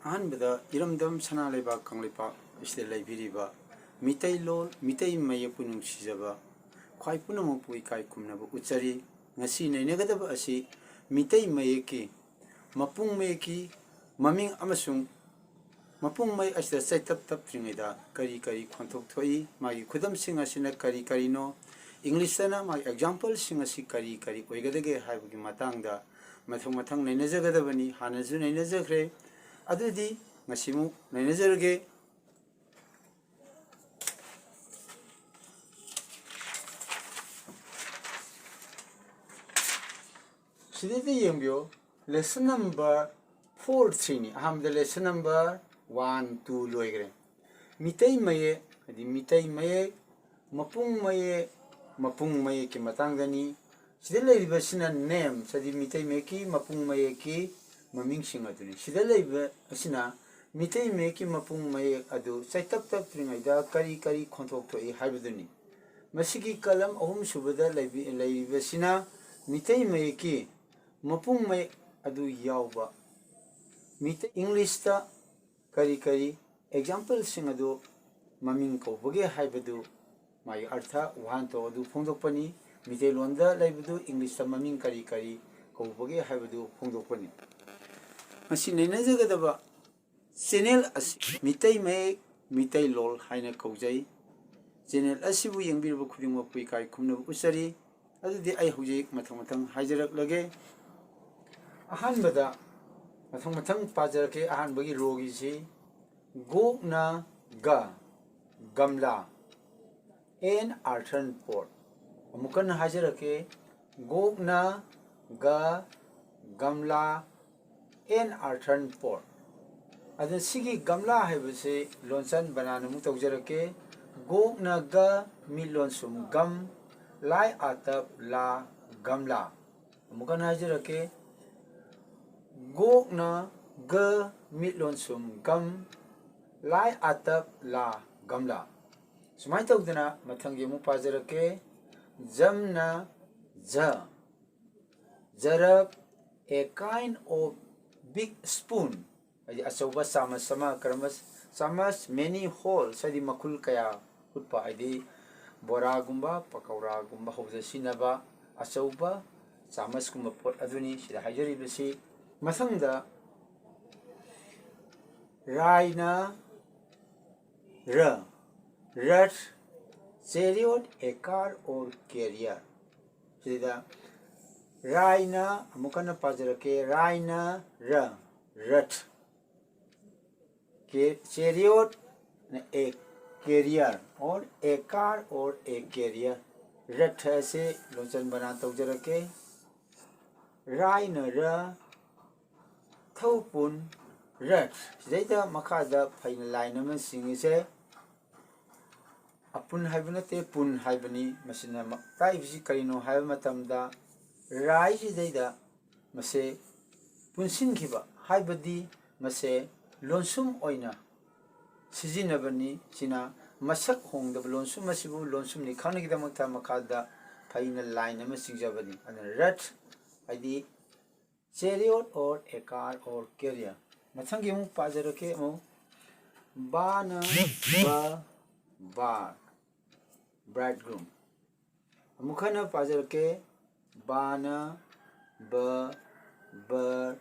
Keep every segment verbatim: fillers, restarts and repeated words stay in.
ꯑꯍꯥꯟꯕꯗ ꯏꯔꯝꯗꯝ ꯁꯅꯥ ꯂꯩꯕꯥꯛ ꯀꯪꯂꯩꯄꯥꯛ ꯑꯁꯤꯗ ꯂꯩꯕꯤꯔꯤꯕ ꯃꯤꯇꯩꯂꯣꯟ, ꯃꯤꯇꯩ ꯃꯌꯦꯛꯄꯨ ꯅꯨꯡꯁꯤꯖꯕ ꯈ꯭ꯋꯥꯏ ꯄꯨꯝꯅꯃꯛꯄꯨ ꯏꯀꯥꯏ ꯈꯨꯝꯅꯕ ꯎꯠꯆꯔꯤ꯫ ꯉꯁꯤ ꯅꯩꯅꯒꯗꯕ ꯑꯁꯤ ꯃꯤꯇꯩ ꯃꯌꯦꯛꯀꯤ ꯃꯄꯨꯡ ꯃꯌꯦꯛꯀꯤ ꯃꯃꯤꯡ ꯑꯃꯁꯨꯡ ꯃꯄꯨꯡ ꯃꯌꯦꯛ ꯑꯁꯤꯗ ꯆꯩꯇꯞ ꯇꯞꯇ꯭ꯔꯤꯉꯩꯗ ꯀꯔꯤ ꯀꯔꯤ ꯈꯣꯟꯊꯣꯛ ꯊꯣꯛꯏ, ꯃꯥꯒꯤ ꯈꯨꯗꯝꯁꯤꯡ ꯑꯁꯤꯅ ꯀꯔꯤ ꯀꯔꯤꯅꯣ, ꯏꯪꯂꯤꯁꯇꯅ ꯃꯥꯒꯤ ꯑꯦꯛꯖꯥꯝꯄꯜꯁꯤꯡ ꯑꯁꯤ ꯀꯔꯤ ꯀꯔꯤ ꯑꯣꯏꯒꯗꯒꯦ ꯍꯥꯏꯕꯒꯤ ꯃꯇꯥꯡꯗ ꯃꯊꯪ ꯃꯊꯪ ꯅꯩꯅꯖꯒꯗꯕꯅꯤ꯫ ꯍꯥꯟꯅꯁꯨ ꯅꯩꯅꯖꯈ꯭ꯔꯦ꯫ ꯑꯗꯨꯗꯤ ꯉꯁꯤꯃꯨꯛ ꯅꯩꯅꯖꯔꯒꯦ꯫ ꯁꯤꯗꯩꯗ ꯌꯦꯡꯕꯤꯌꯨ, lesson number four, three ꯅꯤ꯫ ꯑꯍꯥꯟꯕꯗ lesson number one, two ꯂꯣꯏꯈ꯭ꯔꯦ꯫ ꯃꯤꯇꯩ ꯃꯌꯦꯛ ꯍꯥꯏꯗꯤ ꯃꯤꯇꯩ ꯃꯌꯦꯛ, ꯃꯄꯨꯡ ꯃꯌꯦꯛ, ꯃꯄꯨꯡ ꯃꯌꯦꯛꯀꯤ ꯃꯇꯥꯡꯗꯅꯤ꯫ ꯁꯤꯗ ꯂꯩꯔꯤꯕꯁꯤꯅ names ꯍꯥꯏꯗꯤ ꯃꯤꯇꯩ ꯃꯌꯦꯛꯀꯤ ꯃꯄꯨꯡ ꯃꯌꯦꯛꯀꯤ ꯃꯃꯤꯡꯁꯤꯡ ꯑꯗꯨꯅꯤ꯫ ꯁꯤꯗ ꯂꯩꯕ ꯑꯁꯤꯅ ꯃꯤꯇꯩ ꯃꯌꯦꯛꯀꯤ ꯃꯄꯨꯡ ꯃꯌꯦꯛ ꯑꯗꯨ ꯆꯩꯇꯞ ꯇꯞꯇ꯭ꯔꯤꯉꯩꯗ ꯀꯔꯤ ꯀꯔꯤ ꯈꯣꯟꯊꯣꯛ ꯊꯣꯛꯏ ꯍꯥꯏꯕꯗꯨꯅꯤ꯫ ꯃꯁꯤꯒꯤ column ꯑꯍꯨꯝꯁꯨꯕꯗ ꯂꯩꯕꯤ-, ꯂꯩꯔꯤꯕꯁꯤꯅ ꯃꯤꯇꯩ ꯃꯌꯦꯛꯀꯤ ꯃꯄꯨꯡ ꯃꯌꯦꯛ ꯑꯗꯨ ꯌꯥꯎꯕ ꯃꯤꯇꯩ, ꯏꯪꯂꯤꯁꯇ ꯀꯔꯤ ꯀꯔꯤ exampleꯁꯤꯡ ꯑꯗꯨ ꯃꯃꯤꯡ ꯀꯧꯕꯒꯦ ꯍꯥꯏꯕꯗꯨ, ꯃꯥꯒꯤ ꯑꯔꯊ, ꯋꯥꯍꯟꯊꯣꯛ ꯑꯗꯨ ꯐꯣꯡꯗꯣꯛꯄꯅꯤ꯫ ꯃꯤꯇꯩꯂꯣꯟꯗ ꯂꯩꯕꯗꯨ ꯏꯪꯂꯤꯁꯇ ꯃꯃꯤꯡ ꯀꯔꯤ ꯀꯔꯤ ꯀꯧꯕꯒꯦ ꯍꯥꯏꯕꯗꯨ ꯐꯣꯡꯗꯣꯛꯄꯅꯤ꯫ ꯃꯁꯤ ꯅꯩꯅꯖꯒꯗꯕ channel ꯑꯁꯤ ꯃꯤꯇꯩ ꯃꯌꯦꯛ, ꯃꯤꯇꯩꯂꯣꯟ ꯍꯥꯏꯅ ꯀꯧꯖꯩ꯫ Channel ꯑꯁꯤꯕꯨ ꯌꯦꯡꯕꯤꯔꯕ ꯈꯨꯗꯤꯡꯃꯛꯄꯨ ꯏꯀꯥꯏ ꯈꯨꯝꯅꯕ ꯎꯠꯆꯔꯤ꯫ ꯑꯗꯨꯗꯤ ꯑꯩ ꯍꯧꯖꯤꯛ ꯃꯊꯪ ꯃꯊꯪ ꯍꯥꯏꯖꯔꯛꯂꯒꯦ꯫ ꯑꯍꯥꯟꯕꯗ ꯃꯊꯪ ꯃꯊꯪ ꯄꯥꯖꯔꯛꯀꯦ꯫ ꯑꯍꯥꯟꯕꯒꯤ rowꯒꯤꯁꯤ ꯒꯣꯛꯅ ꯒ, ꯒꯝꯂꯥ, ꯑꯦꯟ ꯑꯥꯔꯊꯟ ꯄꯣꯠ꯫ ꯑꯃꯨꯛ ꯍꯟꯅ ꯍꯥꯏꯖꯔꯛꯀꯦ, ꯒꯣꯛꯅ ꯒ, ꯒꯝꯂꯥ, ꯑꯦꯟ ꯑꯥꯔꯊꯟ ꯄꯣꯠ꯫ ꯑꯗꯨꯅ ꯁꯤꯒꯤ ꯒꯝꯂꯥ ꯍꯥꯏꯕꯁꯤ ꯂꯣꯟꯆꯟ ꯕꯅꯥꯟ ꯑꯃꯨꯛ ꯇꯧꯖꯔꯛꯀꯦ꯫ ꯒꯣꯛꯅ ꯒ, ꯃꯤꯠ ꯂꯣꯟꯁꯨꯝ ꯒꯝ, ꯂꯥꯏ ꯑꯥꯇꯞ ꯂꯥ, ꯒꯝꯂꯥ꯫ ꯑꯃꯨꯛ ꯍꯟꯅ ꯍꯥꯏꯖꯔꯛꯀꯦ, ꯒꯣꯛꯅ ꯒ, ꯃꯤꯠ ꯂꯣꯟꯁꯨꯝ ꯒꯝ, ꯂꯥꯏ ꯑꯥꯇꯞ ꯂꯥ, ꯒꯝꯂꯥ꯫ ꯁꯨꯃꯥꯏꯅ ꯇꯧꯗꯅ ꯃꯊꯪꯒꯤ ꯑꯃꯨꯛ ꯄꯥꯖꯔꯛꯀꯦ꯫ ꯖꯝꯅ ꯖ, ꯖꯔꯞ, a kind of big spoon꯫ ꯍꯥꯏꯗꯤ ꯑꯆꯧꯕ ꯆꯥꯃꯁ ꯑꯃ, ꯀꯔꯝꯕ ꯆꯥꯃꯁ? Many holes, ꯍꯥꯏꯗꯤ ꯃꯈꯨꯜ ꯀꯌꯥ ꯍꯨꯠꯄ, ꯍꯥꯏꯗꯤ ꯕꯣꯔꯥꯒꯨꯝꯕ, ꯄꯀꯧꯔꯥꯒꯨꯝꯕ ꯍꯧꯕꯗ ꯁꯤꯖꯤꯟꯅꯕ ꯑꯆꯧꯕ ꯆꯥꯃꯁꯀꯨꯝꯕ ꯄꯣꯠ ꯑꯗꯨꯅꯤ ꯁꯤꯗ ꯍꯥꯏꯖꯔꯤꯕꯁꯤ꯫ ꯃꯊꯪꯗ ꯔꯥꯏꯅ ꯔ, Rath, chariot, a car or carrier꯫ ꯁꯤꯗ ꯔꯥꯏꯅ, ꯑꯃꯨꯛ ꯍꯟꯅ ꯄꯥꯖꯔꯛꯀꯦ, ꯔꯥꯏꯅ ꯔ, ꯔꯊ, ꯀꯦ-, chariot, a carrier or a car or a carrier꯫ Rath ꯑꯁꯤ ꯂꯣꯟꯆꯟ ꯕꯅꯥꯟ ꯇꯧꯖꯔꯛꯀꯦ꯫ ꯔꯥꯏꯅ ꯔ, ꯊꯧꯄꯨꯟ ꯔꯊ꯫ ꯁꯤꯗꯩꯗ ꯃꯈꯥꯗ ꯐꯩꯅ ꯂꯥꯏꯟ ꯑꯃ ꯆꯤꯡꯉꯤꯁꯦ꯫ ꯑꯄꯨꯟ ꯍꯥꯏꯕ ꯅꯠꯇꯦ, ꯄꯨꯟ ꯍꯥꯏꯕꯅꯤ꯫ ꯃꯁꯤꯅ ꯃ-, ꯇꯥꯛꯏꯕꯁꯤ ꯀꯔꯤꯅꯣ ꯍꯥꯏꯕ ꯃꯇꯝꯗ, ꯔꯥꯏꯁꯤꯗꯩꯗ ꯃꯁꯦ ꯄꯨꯟꯁꯤꯟꯈꯤꯕ, ꯍꯥꯏꯕꯗꯤ ꯃꯁꯦ ꯂꯣꯟꯁꯨꯝ ꯑꯣꯏꯅ ꯁꯤꯖꯤꯟꯅꯕꯅꯤ꯫ ꯁꯤꯅ ꯃꯁꯛ ꯍꯣꯡꯗꯕ ꯂꯣꯟꯁꯨꯝ ꯑꯁꯤꯕꯨ ꯂꯣꯟꯁꯨꯝꯅꯤ ꯈꯪꯅꯕꯒꯤꯗꯃꯛꯇ ꯃꯈꯥꯗ ꯐꯩꯅ ꯂꯥꯏꯟ ꯑꯃ ꯆꯤꯡꯖꯕꯅꯤ꯫ ꯑꯗꯨꯅ ꯔꯊ ꯍꯥꯏꯗꯤ chariot or a car or carrier꯫ ꯃꯊꯪꯒꯤ ꯑꯃꯨꯛ ꯄꯥꯖꯔꯛꯀꯦ ꯑꯃꯨꯛ꯫ ꯕꯥꯅ ꯕ, ꯕꯥꯔ, bridegroom꯫ ꯑꯃꯨꯛ ꯍꯟꯅ ꯄꯥꯖꯔꯛꯀꯦ꯫ ꯕꯥꯅ ꯕ, ꯕꯔ,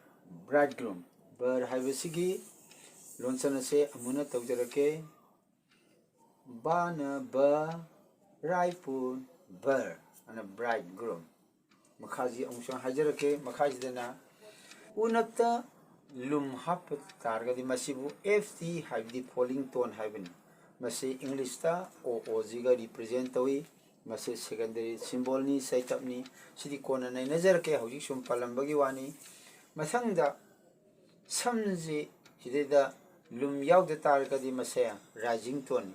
bridegroom꯫ ꯕꯔ ꯍꯥꯏꯕꯁꯤꯒꯤ ꯂꯣꯟꯆꯟ ꯑꯁꯦ ꯑꯃꯨꯛ ꯍꯟꯅ ꯇꯧꯖꯔꯛꯀꯦ꯫ ꯕꯥꯅ ꯕ, ꯔꯥꯏꯄꯨꯟ ꯕꯔ, ꯑꯅ bridegroom꯫ ꯃꯈꯥꯁꯤ ꯑꯃꯨꯛꯁꯨ ꯍꯥꯏꯖꯔꯛꯀꯦ꯫ ꯃꯈꯥꯁꯤꯗꯅ ꯎꯅꯞꯇ ꯂꯨꯝ ꯍꯥꯞꯄ ꯇꯥꯔꯒꯗꯤ ꯃꯁꯤꯕꯨ F T ꯍꯥꯏꯕꯗꯤ falling tone ꯍꯥꯏꯕꯅꯤ꯫ ꯃꯁꯤ ꯏꯪꯂꯤꯁꯇ O O ꯁꯤꯒ represent ꯇꯧꯏ꯫ ꯃꯁꯤ secondary symbol ꯅꯤ, ꯆꯩꯇꯞꯅꯤ꯫ ꯁꯤꯗꯤ ꯀꯣꯟꯅ ꯅꯩꯅꯖꯔꯛꯀꯦ, ꯍꯧꯖꯤꯛ ꯁꯨꯝ ꯄꯜꯂꯝꯕꯒꯤ ꯋꯥꯅꯤ꯫ ꯃꯊꯪꯗ ꯁꯝꯁꯤ ꯁꯤꯗꯩꯗ ꯂꯨꯝ ꯌꯥꯎꯗ ꯇꯥꯔꯒꯗꯤ ꯃꯁꯦ rising tone ꯅꯤ꯫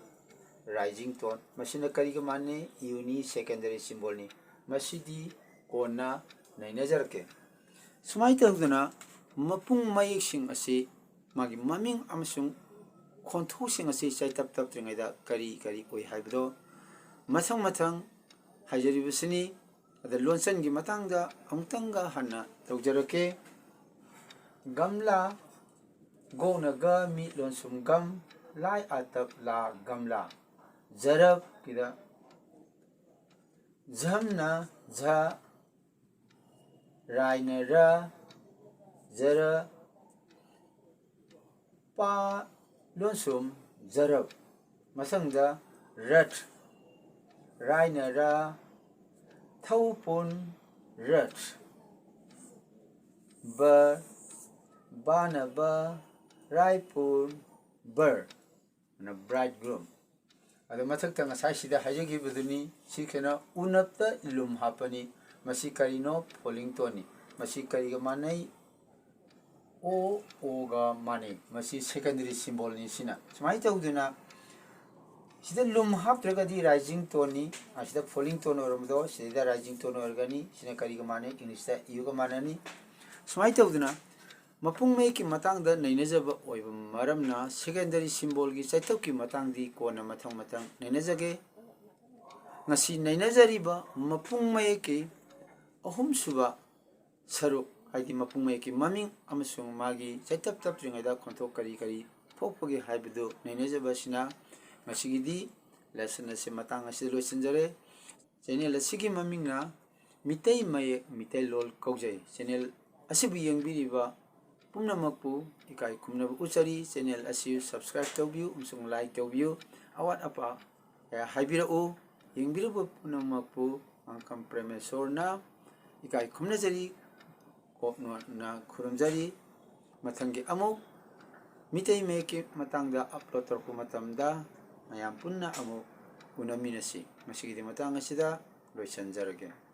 Rising tone꯫ ꯃꯁꯤꯅ ꯀꯔꯤꯒ ꯃꯥꯟꯅꯩ? U ꯅꯤ, secondary symbol ꯅꯤ꯫ ꯃꯁꯤꯗꯤ ꯀꯣꯟꯅ ꯅꯩꯅꯖꯔꯛꯀꯦ꯫ ꯁꯨꯃꯥꯏꯅ ꯇꯧꯗꯅ ꯃꯄꯨꯡ ꯃꯌꯦꯛꯁꯤꯡ ꯑꯁꯤ ꯃꯥꯒꯤ ꯃꯃꯤꯡ ꯑꯃꯁꯨꯡ ꯈꯣꯟꯊꯣꯛꯁꯤꯡ ꯑꯁꯤ ꯆꯩꯇꯞ ꯇꯞꯇ꯭ꯔꯤꯉꯩꯗ ꯀꯔꯤ ꯀꯔꯤ ꯑꯣꯏ ꯍꯥꯏꯕꯗꯣ ꯃꯊꯪ ꯃꯊꯪ ꯍꯥꯏꯖꯔꯤꯕꯁꯤꯅꯤ꯫ ꯑꯗ ꯂꯣꯟꯆꯟꯒꯤ ꯃꯇꯥꯡꯗ ꯑꯃꯨꯛꯇꯪꯒ ꯍꯟꯅ ꯇꯧꯖꯔꯛꯀꯦ꯫ ꯒꯝꯂꯥ, ꯒꯣꯅ ꯒ, ꯃꯤ ꯂꯣꯟꯁꯨꯝ ꯒꯝ, ꯂꯥꯏ ꯑꯥꯇꯞ ꯂꯥ, ꯒꯝꯂꯥ꯫ ꯖꯔꯕꯀꯤꯗ ꯖꯝꯅ ꯖ, ꯔꯥꯏꯅ ꯔ, ꯖꯔ, ꯄꯥ ꯂꯣꯟꯁꯨꯝ ꯖꯔꯕ꯫ ꯃꯊꯪꯗ ꯔꯠ, ꯔꯥꯏꯅ ꯔ, ꯊꯧꯄꯨꯟ ꯔꯠ꯫ ꯕ, ꯕꯥꯅ ꯕ, ꯔꯥꯏꯄꯨꯟ ꯕꯔ꯫ ꯑꯗꯨꯅ bridegroom꯫ ꯑꯗꯣ ꯃꯊꯛꯇ ꯉꯁꯥꯏ ꯁꯤꯗ ꯍꯥꯏꯖꯈꯤꯕꯗꯨꯅꯤ, ꯁꯤ ꯀꯩꯅꯣ ꯎꯅꯞꯇ ꯂꯨꯝ ꯍꯥꯞꯄꯅꯤ꯫ ꯃꯁꯤ ꯀꯔꯤꯅꯣ? Falling toneꯅꯤ꯫ ꯃꯁꯤ ꯀꯔꯤꯒ ꯃꯥꯟꯅꯩ? ꯑꯣ, ꯑꯣꯒ ꯃꯥꯟꯅꯩ꯫ ꯃꯁꯤ secondary symbolꯅꯤ꯫ ꯁꯤꯅ ꯁꯨꯃꯥꯏꯅ ꯇꯧꯗꯅ ꯁꯤꯗ ꯂꯨꯝ ꯍꯥꯞꯇ꯭ꯔꯒꯗꯤ rising toneꯅꯤ꯫ ꯑꯁꯤꯗ falling tone ꯑꯣꯏꯔꯝꯕꯗꯣ ꯁꯤꯗ rising tone ꯑꯣꯏꯔꯒꯅꯤ꯫ ꯁꯤꯅ ꯀꯔꯤꯒ ꯃꯥꯟꯅꯩ? Englishꯇ Uꯒ ꯃꯥꯟꯅꯅꯤ꯫ ꯁꯨꯃꯥꯏꯅ ꯇꯧꯗꯅ ꯃꯄꯨꯡ ꯃꯌꯦꯛꯀꯤ ꯃꯇꯥꯡꯗ ꯅꯩꯅꯖꯕ ꯑꯣꯏꯕ ꯃꯔꯝꯅ secondary symbolꯒꯤ ꯆꯩꯇꯞꯀꯤ ꯃꯇꯥꯡꯗꯤ ꯀꯣꯟꯅ ꯃꯊꯪ ꯃꯊꯪ ꯅꯩꯅꯖꯒꯦ꯫ ꯉꯁꯤ ꯅꯩꯅꯖꯔꯤꯕ ꯃꯄꯨꯡ ꯃꯌꯦꯛꯀꯤ ꯑꯍꯨꯝꯁꯨꯕ ꯁꯔꯨꯛ, ꯍꯥꯏꯗꯤ ꯃꯄꯨꯡ ꯃꯌꯦꯛꯀꯤ ꯃꯃꯤꯡ ꯑꯃꯁꯨꯡ ꯃꯥꯒꯤ ꯆꯩꯇꯞ ꯇꯞꯇ꯭ꯔꯤꯉꯩꯗ ꯈꯣꯟꯊꯣꯛ ꯀꯔꯤ ꯀꯔꯤ ꯊꯣꯛꯄꯒꯦ ꯍꯥꯏꯕꯗꯨ ꯅꯩꯅꯖꯕ ꯑꯁꯤꯅ ꯉꯁꯤꯒꯤꯗꯤ lesson ꯑꯁꯤ ꯃꯇꯥꯡ ꯑꯁꯤꯗ ꯂꯣꯏꯁꯤꯟꯖꯔꯦ꯫ Channel ꯑꯁꯤꯒꯤ ꯃꯃꯤꯡꯅ ꯃꯤꯇꯩ ꯃꯌꯦꯛ ꯃꯤꯇꯩꯂꯣꯟ ꯀꯧꯖꯩ꯫ Channel ꯑꯁꯤꯕꯨ ꯌꯦꯡꯕꯤꯔꯤꯕ ꯄꯨꯝꯅꯃꯛꯄꯨ ꯏꯀꯥꯏ ꯈꯨꯝꯅꯕ ꯎꯠꯆꯔꯤ꯫ Channel ꯑꯁꯤ subscribe ꯇꯧꯕꯤꯌꯨ ꯑꯃꯁꯨꯡ like ꯇꯧꯕꯤꯌꯨ꯫ ꯑꯋꯥꯠ ꯑꯄꯥ ꯀꯌꯥ ꯍꯥꯏꯕꯤꯔꯛꯎ꯫ ꯌꯦꯡꯕꯤꯔꯤꯕ ꯄꯨꯝꯅꯃꯛꯄꯨ ꯃꯥꯡꯀꯝ ꯄ꯭ꯔꯦꯃꯦꯁꯣꯔꯅ ꯏꯀꯥꯏ ꯈꯨꯝꯅꯖꯔꯤ, ꯀꯣꯛꯅꯣꯠꯅ ꯈꯨꯔꯨꯝꯖꯔꯤ꯫ ꯃꯊꯪꯒꯤ ꯑꯃꯨꯛ ꯃꯤꯇꯩ ꯃꯌꯦꯛꯀꯤ ꯃꯇꯥꯡꯗ upload ꯇꯧꯔꯛꯄ ꯃꯇꯝꯗ ꯃꯌꯥꯝ ꯄꯨꯟꯅ ꯑꯃꯨꯛ ꯎꯅꯃꯤꯟꯅꯁꯤ꯫ ꯉꯁꯤꯒꯤꯗꯤ ꯃꯇꯥꯡ ꯑꯁꯤꯗ ꯂꯣꯏꯁꯤꯟꯖꯔꯒꯦ꯫